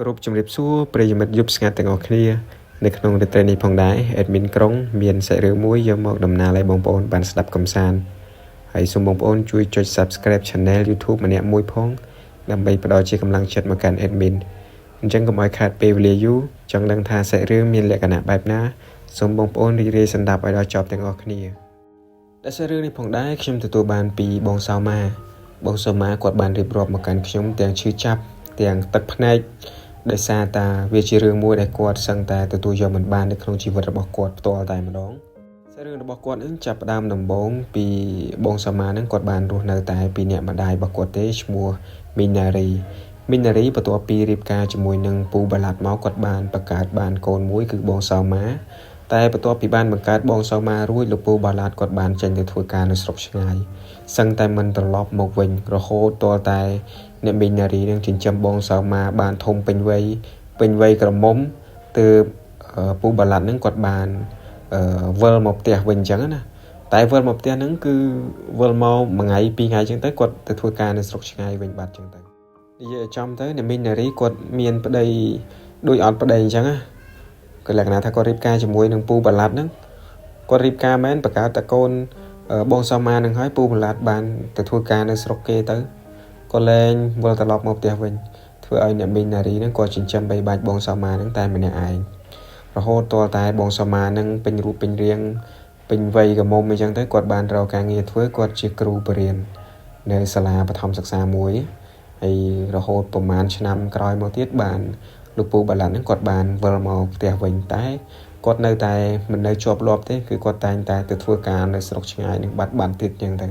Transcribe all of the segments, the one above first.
គ្រប់ជំរាបសួរប្រិយមិត្តយប់ស្ងាត់ទាំងអស់គ្នានៅក្នុងរាត្រីនេះផងដែរ admin ក្រុងមានសាច់រឿងមួយយកមកតំណាលឲ្យបងប្អូនបានស្ដាប់កម្សាន្តហើយសូមបងប្អូនជួយចុច Subscribe Channel YouTube ម្នាក់មួយផងដើម្បីផ្ដល់ជាកម្លាំងចិត្តមកកាន់ admin អញ្ចឹងកុំឲ្យខាតពេលវេលាយូរចង់ដឹងថាសាច់រឿងមានលក្ខណៈបែបណាសូមបងប្អូនរីករាយស្ដាប់ឲ្យដល់ចប់ទាំងអស់គ្នាដែលសាច់រឿងនេះផងដែរខ្ញុំទទួលបានពីបងសៅម៉ាបងសៅម៉ាគាត់បានរៀបរាប់មកកាន់ខ្ញុំទាំងឈឺចាប់ទាំងទឹកភ្នែកដោយសារតាវាជារឿងមួយដែលគាត់សឹងតែទទួលយកមិនបាននៅក្នុងជីវិតរបស់គាត់ផ្ទាល់តែម្ដងសាច់រឿងរបស់គាត់នឹងចាប់ផ្ដើមដំបូងពីបងសៅម៉ានឹងគាត់បានរស់នៅតែពីអ្នកម្ដាយរបស់គាត់ទេឈ្មោះមីណារីមីណារីបន្ទាប់ពីរៀបការជាមួយនឹងពូបាឡាត់មកគាត់បានបង្កើតបានកូនមួយគឺបងសៅម៉ាតែបន្ទាប់ពីបានបង្កើតបងសៅម៉ារួចលោកពូបាឡាត់គាត់បានចេញទៅធ្វើការនៅស្រុកឆ្ងាយសឹងតែមិនត្រឡប់មកវិញរហូតទាល់តែអ្នកមីណារីនឹងចិញ្ចឹមបងសៅម៉ាបានធំពេញវ័យពេញវ័យក្រមុំទើបពូបាឡាត់នឹងគាត់បានវិលមកផ្ទះវិញអញ្ចឹងណាតែវិលមកផ្ទះហ្នឹងគឺវិលមកមួយថ្ងៃពីរថ្ងៃអញ្ចឹងទៅគាត់ទៅធ្វើការនៅស្រុកឆ្ងាយវិញបាត់អញ្ចឹងទៅនិយាយឲ្យចំទៅអ្នកមីណារីគាត់មានប្តីដូចអត់ប្តីអញ្ចឹងណាគឺលក្ខណៈថាគាត់រៀបការជាមួយនឹងពូបាឡាត់ហ្នឹងគាត់រៀបការមែនបង្កើតតកូនបងសមានឹងហើយពូបាឡាត់បានទៅធ្វើការនៅស្រុកគេទៅក៏លែងវិលត្រឡប់មកផ្ទះវិញធ្វើឲ្យអ្នកមីណារីហ្នឹងគាត់ចិញ្ចឹមបីបាច់បងសមាហ្នឹងតែម្នាក់ឯងរហូតទាល់តែបងសមានឹងពេញរូបពេញរាងពេញវ័យក្រមុំអញ្ចឹងទៅគាត់បានរកការងារធ្វើគាត់ជាគ្រូបរិញ្ញានៅសាលាបឋមសិក្សាមួយហើយរហូតប្រហែលឆ្នាំក្រោយមកទៀតបានលោកពូបាឡាត់ហ្នឹងគាត់បានវិលមកផ្ទះវិញតែគាត់នៅតែមិននៅជាប់លាប់ទេគឺគាត់តែងតែទៅធ្វើការនៅស្រុកឆ្ងាយនឹងបាត់បានទៀតអញ្ចឹងទៅ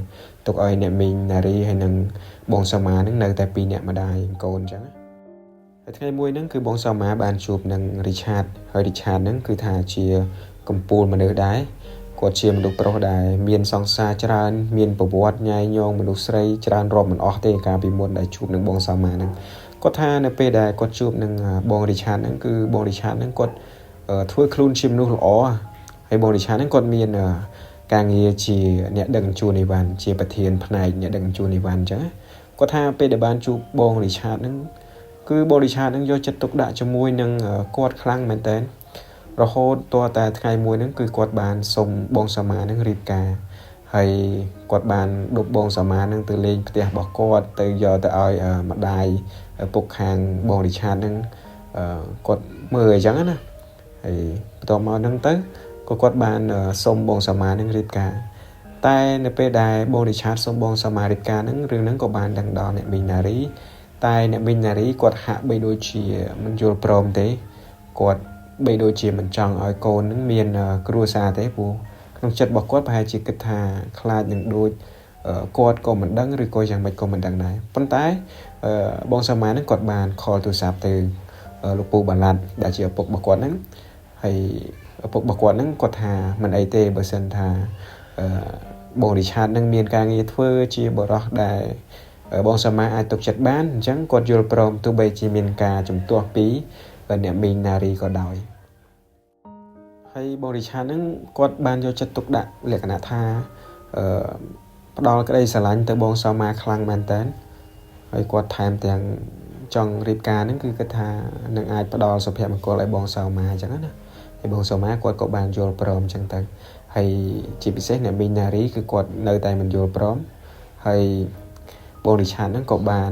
ទុកឲ្យអ្នកមីងណារីហើយនឹងបងសមាហ្នឹងនៅតែពីរអ្នកម្ដាយកូនអញ្ចឹងហើយថ្ងៃមួយហ្នឹងគឺបងសមាបានជួបនឹងរីឆាតហើយរីឆាតហ្នឹងគឺថាជាកំពូលមនុស្សដែរគាត់ជាមនុស្សប្រុសដែលមានសង្សារច្រើនមានប្រវត្តិញ៉ៃញងមនុស្សស្រីច្រើនរាប់មិនអស់ទេកាលពីមុនដែលជួបនឹងបងសមាហ្នឹងគាត់ថានៅពេលដែលគាត់ជួបនឹងបងរីឆាតហ្នឹងគឺបងរីឆាតហ្នឹងគាត់ធ្វើខ្លួនជាមនុស្សល្អហើយបងរីឆាតហ្នឹងគាត់មានការងារជាអ្នកដឹកជញ្ជូនអីវ៉ាន់ជាប្រធានផ្នែកអ្នកដឹកជញ្ជូនអីវ៉ាន់អញ្ចឹងគាត់ថាពេលដែលបានជួបបងរីឆាតហ្នឹងគឺបងរីឆាតហ្នឹងយកចិត្តទុកដាក់ជាមួយនឹងគាត់ខ្លាំងមែនតើរហូតទាល់តែថ្ងៃមួយហ្នឹងគឺគាត់បានសុំបងសមាហ្នឹងរៀបការហើយគាត់បានដប់បងសមាហ្នឹងទៅលេងផ្ទះរបស់គាត់ទៅយកទៅឲ្យម្ដាយពុកខាងបងរីឆាតហ្នឹងគាត់មើលអញ្ចឹងណាហើយបន្ទាប់មកហ្នឹងទៅក៏គាត់បានសុំបងសមាហ្នឹងរៀបការតែនៅពេលដែលបងរីឆាតសុំបងសមារៀបការហ្នឹងរឿងហ្នឹងក៏បានដឹងដល់អ្នកមីងណារីតែអ្នកមីងណារីគាត់ហាក់បីដូចជាមិនយល់ព្រមទេគាត់បីដូចជាមិនចង់ឲ្យកូននឹងមានគ្រួសារទេព្រោះក្នុងចិត្តរបស់គាត់ប្រហែលជាគិតថាខ្លាចនឹងដូចគាត់ក៏មិនដឹងឬក៏យ៉ាងម៉េចក៏មិនដឹងដែរប៉ុន្តែបងសាម៉ានឹងគាត់បានខលទូរស័ព្ទទៅលោកពូបាឡាត់ដែលជាឪពុករបស់គាត់ហ្នឹងហើយឪពុករបស់គាត់ហ្នឹងគាត់ថាមិនអីទេបើសិនថាបងរីឆាតនឹងមានការងារធ្វើជាបរិះដែលបងសាម៉ាអាចទុកចិត្តបានអញ្ចឹងគាត់យល់ព្រមទោះបីជាមានការជំទាស់ពីអ្នកមីងណារីក៏ដោយហើយបងរីឆាតហ្នឹងគាត់បានយកចិត្តទុកដាក់លក្ខណៈថាអឺផ្ដល់ក្តីស្រឡាញ់ទៅបងសមាខ្លាំងមែនតើហើយគាត់ថែមទាំងចង់រៀបការហ្នឹងគឺគាត់ថានឹងអាចផ្ដល់សុភមង្គលឲ្យបងសមាអញ្ចឹងណាហើយបងសមាគាត់ក៏បានយល់ព្រមអញ្ចឹងទៅហើយជាពិសេសអ្នកមីងណារីគឺគាត់នៅតែមិនយល់ព្រមហើយបងរីឆាតហ្នឹងក៏បាន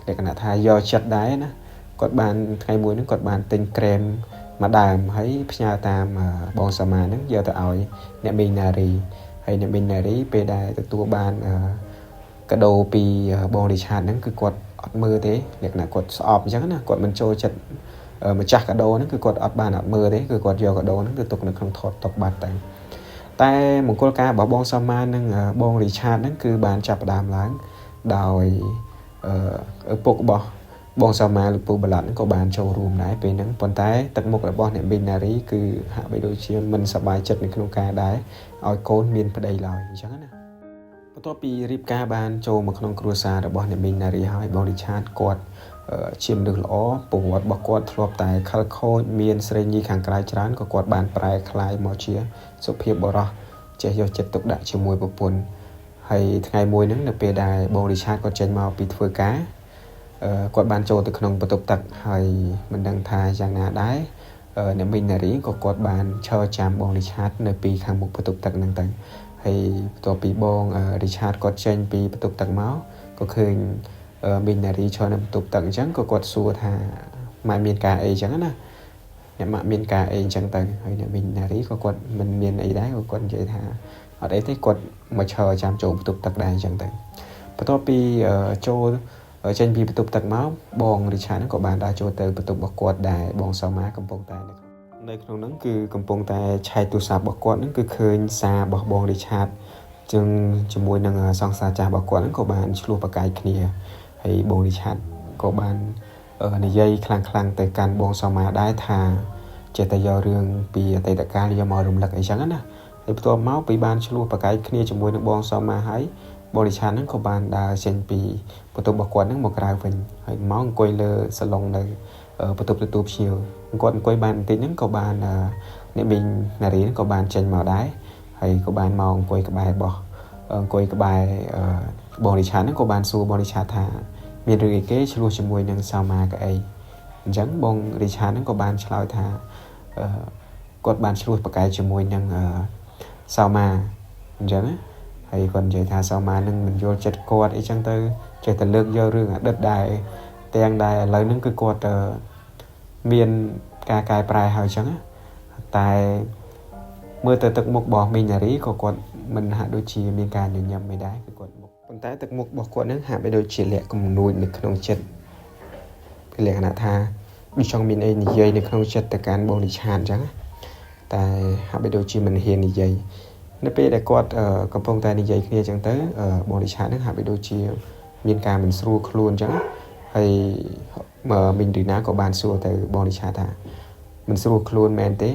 លក្ខណៈថាយកចិត្តដែរណាគាត់បានថ្ងៃមួយហ្នឹងគាត់បានទិញក្រែមមួយដើមហើយផ្ញើតាមបងសាម៉ាហ្នឹងយកទៅឲ្យអ្នកមីងណារីហើយអ្នកមីងណារីពេលដែលទទួលបានកាដូពីបងរីឆាតហ្នឹងគឺគាត់អត់មើលទេលក្ខណៈគាត់ស្អប់អញ្ចឹងណាគាត់មិនចូលចិត្តម្ចាស់កាដូហ្នឹងគឺគាត់អត់បានអត់មើលទេគឺគាត់យកកាដូហ្នឹងទៅទុកនៅក្នុងថតតុកបាត់តែតែមង្គលការរបស់បងសាម៉ានិងបងរីឆាតហ្នឹងគឺបានចាប់ផ្ដើមឡើងដោយឪពុករបស់បងសាម៉ាលោកពូបាឡាត់ក៏បានចូលរួមដែរពេលហ្នឹងប៉ុន្តែទឹកមុខរបស់អ្នកមីងណារីគឺហាក់បីដូចជាមិនសប្បាយចិត្តនៅក្នុងការដែរឲ្យកូនមានប្តីឡើយអញ្ចឹងណាបន្ទាប់ពីរៀបការបានចូលមកក្នុងគ្រួសាររបស់អ្នកមីងណារីហើយបងរីឆាតគាត់ជាមនុស្សល្អប្រវត្តិរបស់គាត់ធ្លាប់តែខិលខូចមានស្រីញីខាងក្រៅច្រើនក៏គាត់បានប្រែក្លាយមកជាសុភាពបុរសចេះយកចិត្តទុកដាក់ជាមួយប្រពន្ធហើយថ្ងៃមួយហ្នឹងនៅពេលដែលបងរីឆាតគាត់ចេញមកពីធ្វើការ គាត់បានចូលទៅក្នុងបន្ទប់ទឹកហើយមិនដឹងថាយ៉ាងណាដែរអ្នកមីងនារីក៏គាត់បានឈរចាំបងរីឆាតនៅពីខាងមុខបន្ទប់ទឹកហ្នឹងទៅហើយបន្ទាប់ពីបងរីឆាតគាត់ចេញពីបន្ទប់ទឹកមកក៏ឃើញមីងនារីឈរនៅបន្ទប់ទឹកអញ្ចឹងក៏គាត់សួរថាម៉ែមានការអីអញ្ចឹងណាអ្នកម៉ាក់មានការអីអញ្ចឹងទៅហើយអ្នកមីងនារីក៏គាត់មិនមានអីដែរក៏គាត់និយាយថាអត់អីទេគាត់មកឈរចាំចូលបន្ទប់ទឹកដែរអញ្ចឹងទៅបន្ទាប់ពីចូលចេញពីបន្ទប់ទឹកមកបងរីឆាតហ្នឹងក៏បានដើរចូលទៅបន្ទប់របស់គាត់ដែរបងសមាកំពុងតែនៅក្នុងហ្នឹងគឺកំពុងតែឆែកទូរស័ព្ទរបស់គាត់ហ្នឹងគឺឃើញសាររបស់បងរីឆាតจึងជាមួយនឹងសង្សារចាស់របស់គាត់ហ្នឹងក៏បានឆ្លោះប្រកែកគ្នាហើយបងរីឆាតក៏បាននិយាយខ្លាំងៗទៅកាន់បងសមាដែរថាចេះតែយករឿងពីអតីតកាលយកមករំលឹកអីចឹងណាហើយបន្ទាប់មកពីបានឆ្លោះប្រកែកគ្នាជាមួយនឹងបងសមាហើយបងរីឆាតហ្នឹងក៏បានដើរចេញពីបន្ទប់របស់គាត់ហ្នឹងមកក្រៅវិញហើយមកអង្គុយលើសាឡុងនៅបន្ទប់ទទួលភ្ញៀវគាត់អង្គុយបានបន្តិចហ្នឹងក៏បានអ្នកមីងនារីហ្នឹងក៏បានចេញមកដែរហើយក៏បានមកអង្គុយក្បែររបស់អង្គុយក្បែរបងរីឆាតហ្នឹងក៏បានសួរបងរីឆាតថាមានរឿងអីគេឆ្លោះជាមួយនឹងសមាកអីអញ្ចឹងបងរីឆាតហ្នឹងក៏បានឆ្លើយថាគាត់បានឆ្លោះប្រកែកជាមួយនឹងសមាអញ្ចឹងណាហើយគាត់និយាយថាសមានឹងមិនយល់ចិត្តគាត់អីចឹងទៅចេះតែលើកយករឿងអតីតដែរទាំងដែរឥឡូវហ្នឹងគឺគាត់មានការកែប្រែហើយចឹងណាតែមើលទៅទឹកមុខរបស់មីងនារីក៏គាត់មិនហាក់ដូចជាមានការញញឹមមិនដែរគឺគាត់មុខប៉ុន្តែទឹកមុខរបស់គាត់នឹងហាក់បីដូចជាលាក់គំនួចនៅក្នុងចិត្តលក្ខណៈថាដូចចង់មានអីនិយាយនៅក្នុងចិត្តទៅកាន់បងរីឆាតអញ្ចឹងតែហាក់បីដូចជាមិនហ៊ាននិយាយនៅពេលដែលគាត់កំពុងតែនិយាយគ្នាអញ្ចឹងទៅបងរីឆាតនឹងហាក់បីដូចជាមានការមិនស្រួលខ្លួនអញ្ចឹងហើយមីងរីណាក៏បានសួរទៅបងរីឆាតថាមិនស្រួលខ្លួនមែនទេ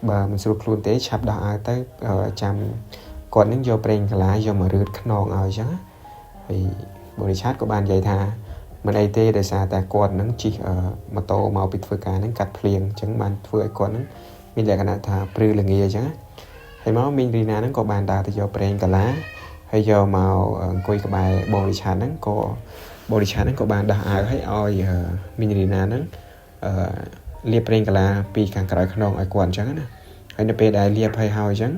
បើមិនស្រួលខ្លួនទេឆាប់ដោះអាវទៅចាំគាត់នឹងយកប្រេងកាឡាយកមករើតខ្នងឲ្យអញ្ចឹងហើយបងរីឆាតក៏បាននិយាយថាមិនអីទេដោយសារតែគាត់នឹងជិះម៉ូតូមកពីធ្វើការនឹងកាត់ភ្លៀងអញ្ចឹងបានធ្វើឲ្យគាត់នឹងមានលក្ខណៈថាព្រឺល្ងាអញ្ចឹងហើយមកមីងរីណានឹងក៏បានដើរទៅយកប្រេងកាឡាហើយយកមកអង្គុយក្បែរបងរីឆាតហ្នឹងក៏បងរីឆាតហ្នឹងក៏បានដោះអាវឲ្យឲ្យមីងរីណាហ្នឹងលាបប្រេងកាឡាពីខាងក្រោយខ្នងឲ្យគាត់អញ្ចឹងណាហើយនៅពេលដែលលាបឲ្យហើយអញ្ចឹង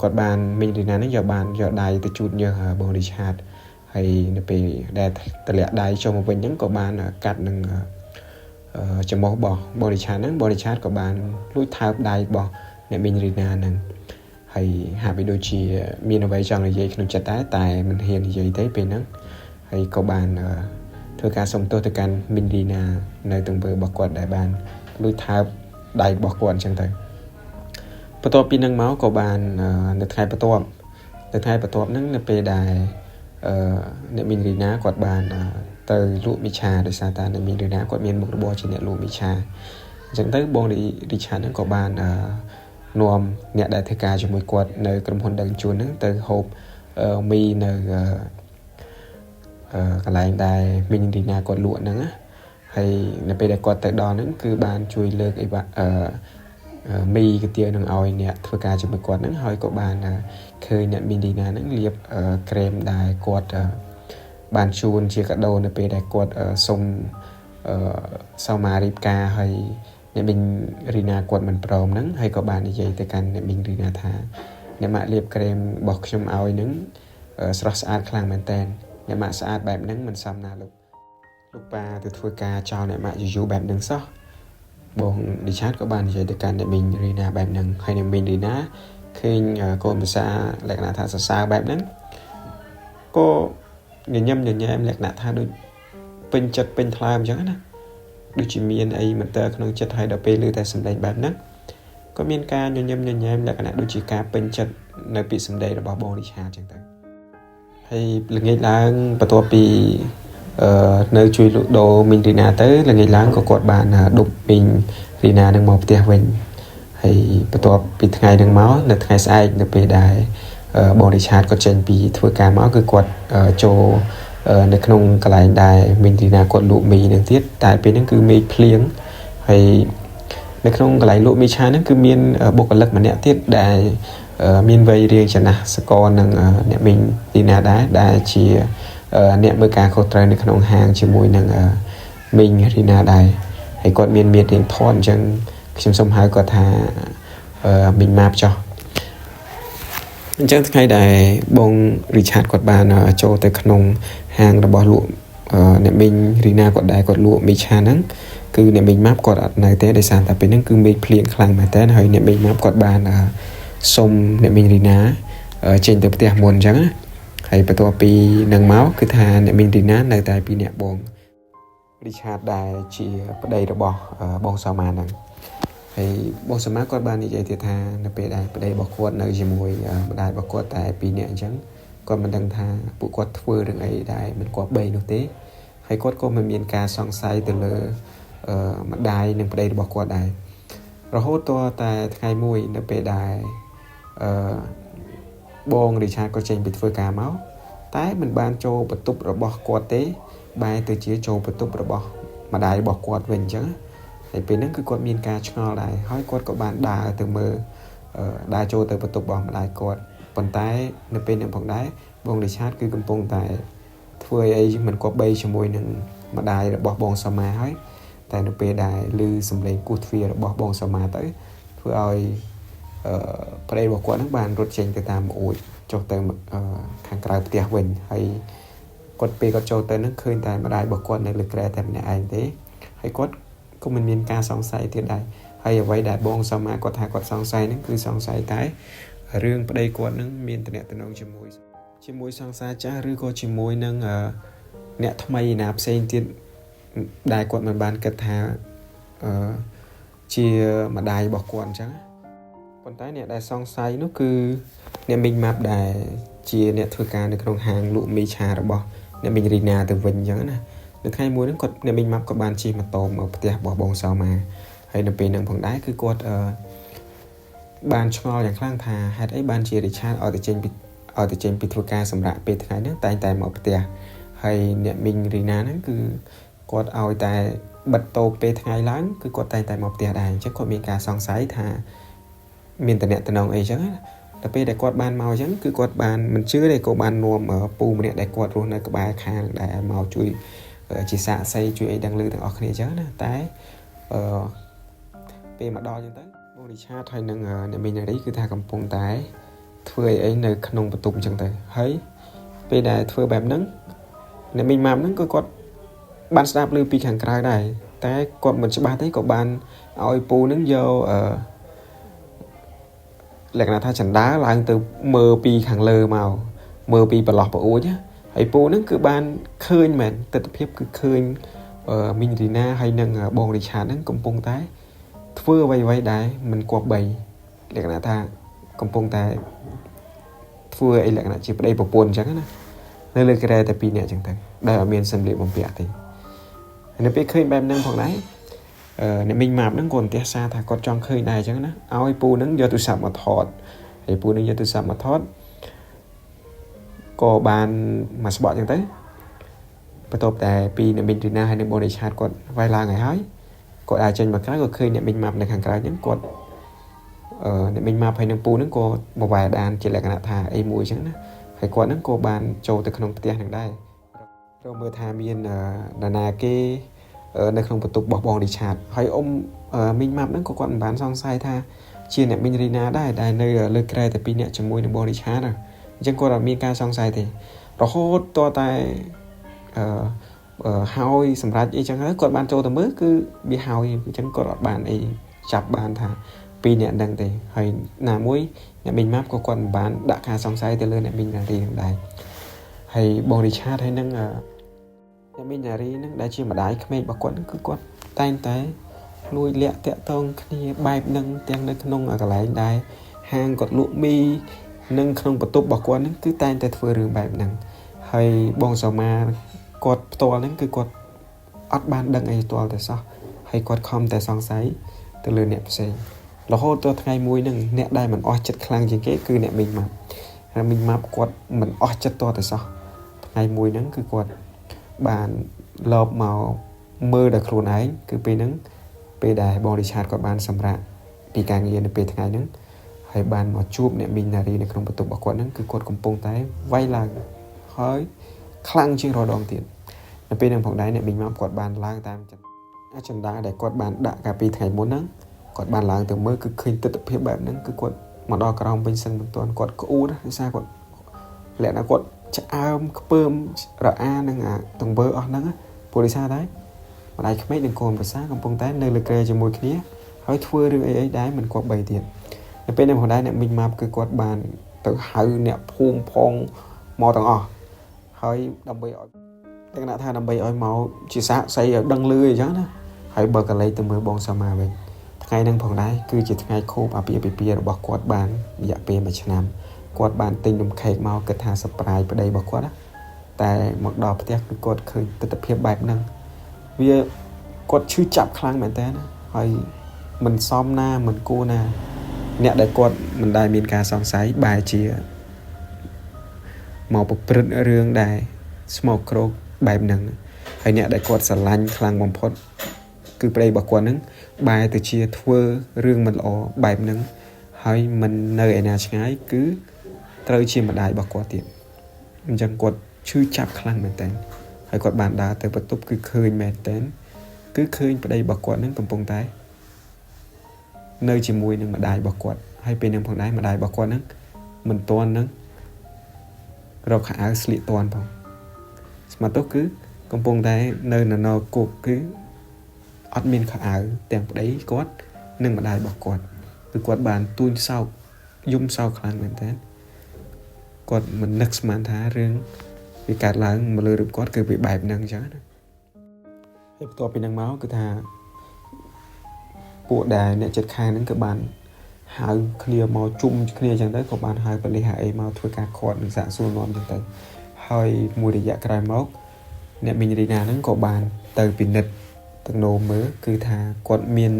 គាត់បានមីងរីណាហ្នឹងយកបានយកដៃទៅជូតញើសបងរីឆាតហើយនៅពេលដែលតម្លាក់ដៃចុះមកវិញហ្នឹងក៏បានកាត់នឹងច្រមុះរបស់បងរីឆាតហ្នឹងបងរីឆាតក៏បានលួចថើបដៃរបស់អ្នកមីងរីណាហ្នឹងហើយហាក់បីដូចជាមានអ្វីចង់និយាយក្នុងចិត្តដែរតែមិនហ៊ាននិយាយទេពេលហ្នឹងហើយក៏បានធ្វើការសុំទោសទៅកាន់មីងរីណានៅទង្វើរបស់គាត់ដែលបានលួចថើបដៃរបស់គាត់អញ្ចឹងទៅបន្ទាប់ពីនឹងមកក៏បាននៅថ្ងៃបន្ទាប់នៅថ្ងៃបន្ទាប់ហ្នឹងនៅពេលដែលអ្នកមីងរីណាគាត់បានទៅលក់មីឆាដោយសារតែអ្នកមីងរីណាគាត់មានមុខរបរជាអ្នកលក់មីឆាអញ្ចឹងទៅបងរីឆាហ្នឹងក៏បាននាំអ្នកដែលធ្វើការជាមួយគាត់នៅក្រុមហ៊ុនដឹកជញ្ជូនហ្នឹងទៅហូបមីនៅកន្លែងដែលមីងរីណាគាត់លក់ហ្នឹងណាហើយនៅពេលដែលគាត់ទៅដល់ហ្នឹងគឺបានជួយលើកអីមីកាទៀវនឹងឲ្យអ្នកធ្វើការជាមួយគាត់ហ្នឹងហើយក៏បានឃើញអ្នកមីងរីណាហ្នឹងលាបក្រែមដែលគាត់បានជូនជាកាដូនៅពេលដែលគាត់សុំសមារៀបការហើយអ្នកមីងរីណាគាត់មិនព្រមហ្នឹងហើយក៏បាននិយាយទៅកាន់អ្នកមីងរីណាថាអ្នកម៉ាក់លាបក្រែមរបស់ខ្ញុំឲ្យហ្នឹងស្រស់ស្អាតខ្លាំងមែនតើអ្នកម៉ាក់ស្អាតបែបហ្នឹងមិនសមណាលោកលោកប៉ាទៅធ្វើការចោលអ្នកម៉ាក់យូរៗបែបហ្នឹងសោះបងរីឆាតក៏បាននិយាយទៅកាន់អ្នកមីងរីណាបែបហ្នឹងហើយអ្នកមីងរីណាឃើញកូនភាសាលក្ខណៈថាសរសើរបែបហ្នឹងក៏ញញឹមញញែមលក្ខណៈថាដូចពេញចិត្តពេញថ្លើមអញ្ចឹងណាដូចជាមានអីមិនតើក្នុងចិត្តហើយដល់ពេលឮតែសម្ដែងបែបហ្នឹងក៏មានការញញឹមញញែមលក្ខណៈដូចជាការពេញចិត្តនៅពាក្យសម្ដីរបស់បងរីឆាតអញ្ចឹងទៅហើយល្ងាចឡើងបន្ទាប់ពីនៅជួយលក់ដូរមីងរីណាទៅល្ងាចឡើងក៏គាត់បានដប់មីងរីណានឹងមកផ្ទះវិញហើយបន្ទាប់ពីថ្ងៃនឹងមកនៅថ្ងៃស្អែកនៅពេលដែលបងរីឆាតគាត់ចេញពីធ្វើការមកគឺគាត់ចូលនៅក្នុងកន្លែងដែលមីងរីណាគាត់លក់មីនឹងទៀតតែពេលហ្នឹងគឺមេឃភ្លៀងហើយនៅក្នុងកន្លែងលក់មីឆាហ្នឹងគឺមានបុគ្គលិកម្នាក់ទៀតដែលមានវ័យរៀងចំណាស់សកលនឹងអ្នកមីងរីណាដែរដែលជា អ្នកមើលការខុសត្រូវនៅក្នុងហាងជាមួយនឹងមីងរីណាដែរហើយគាត់មានមានរៀងថនអញ្ចឹងខ្ញុំសូមហៅគាត់ថាមីងម៉ាប់ចោះអញ្ចឹងថ្ងៃដែលបងរីឆាតគាត់បានចូលទៅក្នុងហាងរបស់លក់អ្នកមីងរីណាគាត់ដែរគាត់លក់មីឆាហ្នឹងគឺអ្នកមីងម៉ាប់គាត់អត់នៅទេដោយសារតែពេលហ្នឹងគឺមេឃភ្លៀងខ្លាំងមែនតើហើយអ្នកមីងម៉ាប់គាត់បានសុំអ្នកមីងរីណាចេញទៅផ្ទះមុនអញ្ចឹងណាហើយបន្ទាប់ពីនឹងមកគឺថាអ្នកមីងរីណានៅតែពីអ្នកបងរីឆាតដែលជាប្តីរបស់បងសោម៉ាហ្នឹងហើយបងសោម៉ាគាត់បាននិយាយទៀតថានៅពេលដែលប្តីរបស់គាត់នៅជាមួយម្ដាយរបស់គាត់តែពីរនាក់អញ្ចឹងគាត់មិនដឹងថាពួកគាត់ធ្វើរឿងអីដែលមិនគប្បីនោះទេហើយគាត់ក៏មិនមានការសង្ស័យទៅលើម្ដាយនិងប្តីរបស់គាត់ដែររហូតទាល់តែថ្ងៃមួយនៅពេលដែលអឺបងរីឆាតក៏ចេញពីធ្វើការមកតែមិនបានចូលបន្ទប់របស់គាត់ទេបែរទៅជាចូលបន្ទប់របស់ម្ដាយរបស់គាត់វិញអញ្ចឹងហើយពេលហ្នឹងគឺគាត់មានការឆ្ងល់ដែរហើយគាត់ក៏បានដើរទៅមើលដើរចូលទៅបន្ទប់របស់ម្ដាយគាត់ប៉ុន្តែនៅពេលហ្នឹងផងដែរបងរីឆាតគឺកំពុងតែធ្វើអីមិនគប្បីជាមួយនឹងម្ដាយរបស់បងសមាហើយតែនៅពេលដែលឮសំឡេងគោះទ្វាររបស់បងសមាទៅធ្វើឲ្យប្តីរបស់គាត់នឹងបានរត់ចេញទៅតាមអួចចុះទៅខាងក្រៅផ្ទះវិញហើយគាត់ពេលគាត់ចូលទៅនឹងឃើញតែម្ដាយរបស់គាត់នៅលើគ្រែតែម្នាក់ឯងទេហើយគាត់ក៏មិនមានការសង្ស័យទៀតដែរហើយអ្វីដែលបងសមាគាត់ថាគាត់សង្ស័យនឹងគឺសង្ស័យតែរឿងប្តីគាត់នឹងមានតំណែងជាមួយសង្សារចាស់ឬក៏ជាមួយនឹងអ្នកថ្មីណាផ្សេងទៀតដែលគាត់មិនបានគិតថាជាម្ដាយរបស់គាត់អញ្ចឹងប៉ុន្តែអ្នកដែលសង្ស័យនោះគឺអ្នកមីងម៉ាប់ដែលជាអ្នកធ្វើការនៅក្នុងហាងលក់មីឆារបស់អ្នកមីងរីណាទៅវិញអញ្ចឹងណានៅថ្ងៃមួយហ្នឹងគាត់អ្នកមីងម៉ាប់ក៏បានជិះម៉ូតូមកផ្ទះរបស់បងសោម៉ាហើយនៅពេលហ្នឹងផងដែរគឺគាត់បានឆ្ងល់យ៉ាងខ្លាំងថាហេតុអីបានជារីឆាតឲ្យទៅចេញពីធ្វើការសម្រាប់ពេលថ្ងៃហ្នឹងតែងតែមកផ្ទះហើយអ្នកមីងរីណាហ្នឹងគឺគាត់ឲ្យតែបិទតូបពេលថ្ងៃឡើងគឺគាត់តែងតែមកផ្ទះដែរអញ្ចឹងគាត់មានការសង្ស័យថាមានតំណែងអីចឹងណាដល់ពេលដែលគាត់បានមកអញ្ចឹងគឺគាត់បានមិនជឿទេក៏បាននាំពូម្នាក់ដែលគាត់រស់នៅក្បែរខាងដែលមកជួយជាសាក្សីជួយអីដឹងឮទាំងអស់គ្នាអញ្ចឹងណាតែពេលមកដល់អញ្ចឹងទៅបងរីឆាតហើយនឹងអ្នកមីនារីគឺថាកំពុងតែធ្វើអីនៅក្នុងបន្ទប់អញ្ចឹងទៅហើយពេលដែលធ្វើបែបហ្នឹងអ្នកមីងម៉ាប់ហ្នឹងក៏គាត់បានស្ដាប់ឮពីខាងក្រៅដែរតែគាត់មិនច្បាស់ទេក៏បានឲ្យពូហ្នឹងយកលក្ខណៈថាចណ្ដាឡើងទៅមើលពីខាងលើមកមើលពីប្រឡោះប្អូចហើយពូហ្នឹងគឺបានឃើញមែនទិដ្ឋភាពគឺឃើញមីងរីណាហើយនឹងបងរីឆាតហ្នឹងកំពុងតែធ្វើអ្វីៗដែរមិនគប្បីលក្ខណៈថាកំពុងតែធ្វើអីលក្ខណៈជាប្តីប្រពន្ធអញ្ចឹងណានៅលើគ្រែតែពីរនាក់អញ្ចឹងទៅដែលអត់មានសម្លៀកបំពាក់ទេហើយនៅពេលឃើញបែបហ្នឹងផងដែរអ្នកមីងម៉ាប់ហ្នឹងគាត់អន្ទះសារថាគាត់ចង់ឃើញដែរអញ្ចឹងណាឲ្យពូហ្នឹងយកទូរស័ព្ទមកថតហើយពូហ្នឹងយកទូរស័ព្ទមកថតក៏បានមកស្បកអញ្ចឹងទៅបន្ទាប់តែពីអ្នកមីងរីណាហើយនឹងបងរីឆាតគាត់វាយឡើងហើយគាត់អាចចេញមកក្រៅក៏ឃើញអ្នកមីងម៉ាប់នៅខាងក្រៅអញ្ចឹងគាត់អ្នកមីងម៉ាប់ហើយនឹងពូហ្នឹងក៏មកវាយដានជាលក្ខណៈថាអីមួយអញ្ចឹងណាហើយគាត់ហ្នឹងក៏បានចូលទៅក្នុងផ្ទះហ្នឹងដែររកមើលថាមាននរណាគេនៅក្នុងបន្ទប់របស់បងរីឆាតហើយអ៊ំមីងម៉ាប់ហ្នឹងក៏គាត់មិនបានសង្ស័យថាជាអ្នកមីងរីណាដែរដែលនៅលើគ្រែតែពីរនាក់ជាមួយនឹងបងរីឆាតអញ្ចឹងគាត់អត់មានការសង្ស័យទេរហូតតតែហើយសម្រាប់អីចឹងហើយគាត់បានចូលទៅមើលគឺវាហើយអញ្ចឹងគាត់អត់បានអីចាប់បានថាពីរនាក់ហ្នឹងទេហើយណាមួយអ្នកមីងម៉ាប់ក៏គាត់មិនបានដាក់ការសង្ស័យទៅលើអ្នកមីងណារីហ្នឹងដែរហើយបងរីឆាតហើយនឹងអ្នកមីងណារីហ្នឹងដែលជាម្ដាយក្មេករបស់គាត់គឺគាត់តែងតែលួចលាក់តាក់ទងគ្នាបែបហ្នឹងទាំងនៅក្នុងកន្លែងដែរហាងគាត់លក់មីនិងក្នុងបន្ទប់របស់គាត់ហ្នឹងគឺតែងតែធ្វើរឿងបែបហ្នឹងហើយបងសមាគាត់ផ្ទាល់ហ្នឹងគឺគាត់អត់បានដឹងអីផ្ទាល់តែសោះហើយគាត់ខំតែសង្ស័យទៅលើអ្នកផ្សេងរហូតដល់ថ្ងៃមួយហ្នឹងអ្នកដែលមិនអស់ចិត្តខ្លាំងជាងគេគឺអ្នកមីងម៉ាប់ហើយមីងម៉ាប់គាត់មិនអស់ចិត្តតតែសោះថ្ងៃមួយហ្នឹងគឺគាត់បានលបមកមើលដល់ខ្លួនឯងគឺពេលហ្នឹងពេលដែលបងរីឆាតគាត់បានសម្រាកពីការងារនៅពេលថ្ងៃហ្នឹងហើយបានមកជួបអ្នកមីងណារីនៅក្នុងបន្ទប់របស់គាត់ហ្នឹងគឺគាត់កំពុងតែវាយឡើងហើយ ខ្លាំងជាងរាល់ដងទៀតនៅពេលហ្នឹងផងដែរអ្នកមីងម៉ាប់គាត់បានឡើងតាមចន្ទាដែលគាត់បានដាក់កាលពីថ្ងៃមុនហ្នឹងគាត់បានឡើងទៅមើលគឺឃើញទស្សនភាពបែបហ្នឹងគឺគាត់មកដល់ក្រោមវិញសឹងមិនទាន់គាត់ក្អួតដោយសារគាត់លក្ខណៈគាត់ឆ្អើមខ្ពើមរអានឹងអាទង្វើអស់ហ្នឹងព្រោះដោយសារតែម្ដាយក្មេកនិងកូនប្រសាកំពុងតែនៅលើគ្រែជាមួយគ្នាហើយធ្វើរឿងអីអីដែរមិនគប្បីទៀតនៅពេលនេះផងដែរអ្នកមីងម៉ាប់គឺគាត់បានទៅហៅអ្នកភូមិផងមកទាំងអស់ហើយដើម្បីឲ្យលក្ខណៈថាដើម្បីឲ្យមកជាសាកសីឲ្យដឹងលឺអីចឹងណាហើយបើកលេខទៅមើលបងសាមាវិញថ្ងៃហ្នឹងផងដែរគឺជាថ្ងៃខួបអាពាហ៍ពិពាហ៍របស់គាត់បានរយៈពេល1ឆ្នាំគាត់បានទិញនំខេកមកគិតថា surprise ប្តីរបស់គាត់ណាតែមកដល់ផ្ទះគឺគាត់ឃើញទស្សនភាពបែបហ្នឹងវាគាត់ឈឺចាប់ខ្លាំងមែនតើណាហើយមិនសមណាមិនគួរណាអ្នកដែលគាត់មិនដែលមានការសង្ស័យបែរជាមកប្រព្រឹត្តរឿងដែលស្មោកគ្រោកបែបហ្នឹងហើយអ្នកដែលគាត់ស្រឡាញ់ខ្លាំងបំផុតគឺប្តីរបស់គាត់ហ្នឹងបែរទៅជាធ្វើរឿងមិនល្អបែបហ្នឹងហើយមិននៅឯណាឆ្ងាយគឺត្រូវជាម្ដាយរបស់គាត់ទៀតអញ្ចឹងគាត់ឈឺចាប់ខ្លាំងមែនតើហើយគាត់បានដើរទៅបន្ទប់គឺឃើញមែនតើគឺឃើញប្តីរបស់គាត់ហ្នឹងកំពុងតែនៅជាមួយនឹងម្ដាយរបស់គាត់ហើយពេលហ្នឹងផងដែរម្ដាយរបស់គាត់ហ្នឹងមិនទាន់នឹងរកខោអាវស្លៀកទាន់ផងស្មាតោះគឺកំពុងតែនៅននគុកគឺអត់មានខោអាវទាំងប្តីគាត់និងម្ដាយរបស់គាត់គឺគាត់បានទួញសោកយំសោកខ្លាំងមែនតើគាត់មិននឹកស្មានថារឿងវាកើតឡើងមកលើរូបគាត់គឺវាបែបហ្នឹងអញ្ចឹងណាហើយបន្ទាប់ពីហ្នឹងមកគឺថាពួកដែលអ្នកចិត្តខាងហ្នឹងក៏បានហៅគ្នាមកជុំគ្នាអញ្ចឹងទៅក៏បានហៅប៉ូលីសហៅអីមកធ្វើការខាត់និងសាកសួរនាំអញ្ចឹងទៅហើយមួយរយៈក្រោយមកអ្នកមីងរីណាហ្នឹងក៏បានទៅពិនិត្យទាំងនោមើលគឺថាគាត់មាន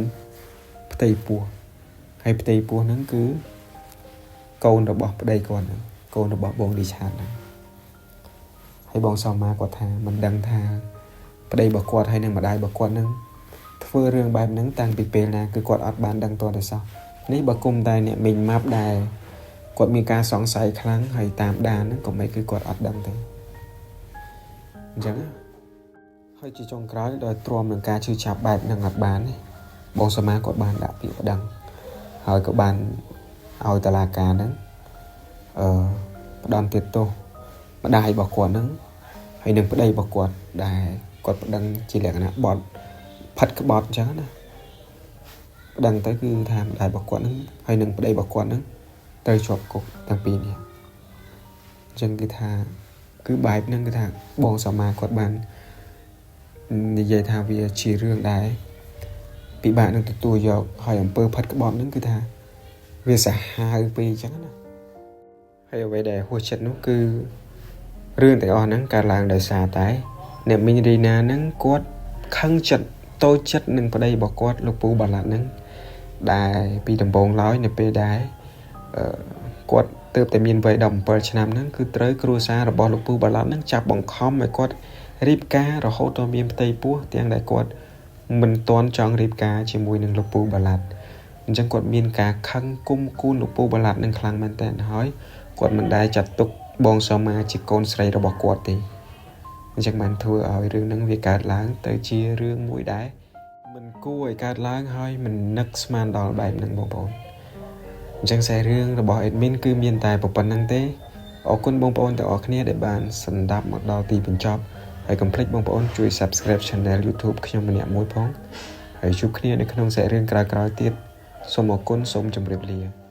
ផ្ទៃពោះហើយផ្ទៃពោះហ្នឹងគឺកូនរបស់ប្តីគាត់ហ្នឹងកូនរបស់បងលីឆាតហ្នឹងហើយបងសមាគាត់ថាមិនដឹងថាប្តីរបស់គាត់ហើយនិងម្ដាយរបស់គាត់ហ្នឹងធ្វើរឿងបែបហ្នឹងតាំងពីពេលណាគឺគាត់អត់បានដឹងតតែសោះនេះបើគុំតែអ្នកមីងម៉ាប់ដែលគាត់មានការសង្ស័យខ្លាំងហើយតាមដានហ្នឹងក៏មិនគឺគាត់អត់ដឹងទេអញ្ចឹងហើយជាចុងក្រោយដោយទ្រាំនឹងការឈឺចាប់បែបហ្នឹងអត់បានទេបងសមាគាត់បានដាក់ពាក្យប្តឹងហើយក៏បានឲ្យតុលាការហ្នឹងផ្ដន្ទាទោសម្ដាយរបស់គាត់ហ្នឹងហើយនឹងប្តីរបស់គាត់ដែលគាត់ប្តឹងជាលក្ខណៈបត់ផិតក្បត់អញ្ចឹងណាប្តឹងទៅគឺថាម្ដាយរបស់គាត់ហ្នឹងហើយនឹងប្តីរបស់គាត់ហ្នឹងត្រូវជាប់គុកទាំងពីរនេះអញ្ចឹងគឺថាគឺបែបហ្នឹងគឺថាបងសមាគាត់បាននិយាយថាវាជារឿងដែលពិបាកនឹងទទួលយកហើយអំពើផិតក្បត់ហ្នឹងគឺថាវាសាហាវពេកអញ្ចឹងណាហើយអ្វីដែលហួសចិត្តនោះគឺរឿងទាំងអស់ហ្នឹងកើតឡើងដោយសារតែអ្នកមីងរីណាហ្នឹងគាត់ខឹងចិត្តតូចចិត្តនឹងប្តីរបស់គាត់លោកពូបាឡាត់ហ្នឹងដែលពីដំបូងឡើយនៅពេលដែលគាត់ទើបតែមានវ័យ17ឆ្នាំហ្នឹងគឺត្រូវគ្រួសាររបស់លោកពូបាឡាត់ហ្នឹងចាប់បង្ខំឲ្យគាត់រៀបការរហូតដល់មានផ្ទៃពោះទាំងដែលគាត់មិនទាន់ចង់រៀបការជាមួយនឹងលោកពូបាឡាត់អញ្ចឹងគាត់មានការខឹងគុំគូនលោកពូបាឡាត់នឹងខ្លាំងមែនតើហើយគាត់មិនដែលចាត់ទុកបងសមាជាកូនស្រីរបស់គាត់ទេអញ្ចឹងបានធ្វើឲ្យរឿងហ្នឹងវាកើតឡើងទៅជារឿងមួយដែរមិនគួរឲ្យកើតឡើងហើយមិននឹកស្មានដល់បែបហ្នឹងបងប្អូនអញ្ចឹងខ្សែរឿងរបស់ admin គឺមានតែប៉ុណ្្នឹងទេអរគុណបងប្អូនទាំងអស់គ្នាដែលបានស្ដាប់មកដល់ទីបញ្ចប់ហើយកុំភ្លេចបងប្អូនជួយ Subscribe Channel YouTube ខ្ញុំម្នាក់មួយផងហើយជួបគ្នានៅក្នុងខ្សែរឿងក្រោយៗទៀតសូមអរគុណសូមជម្រាបលា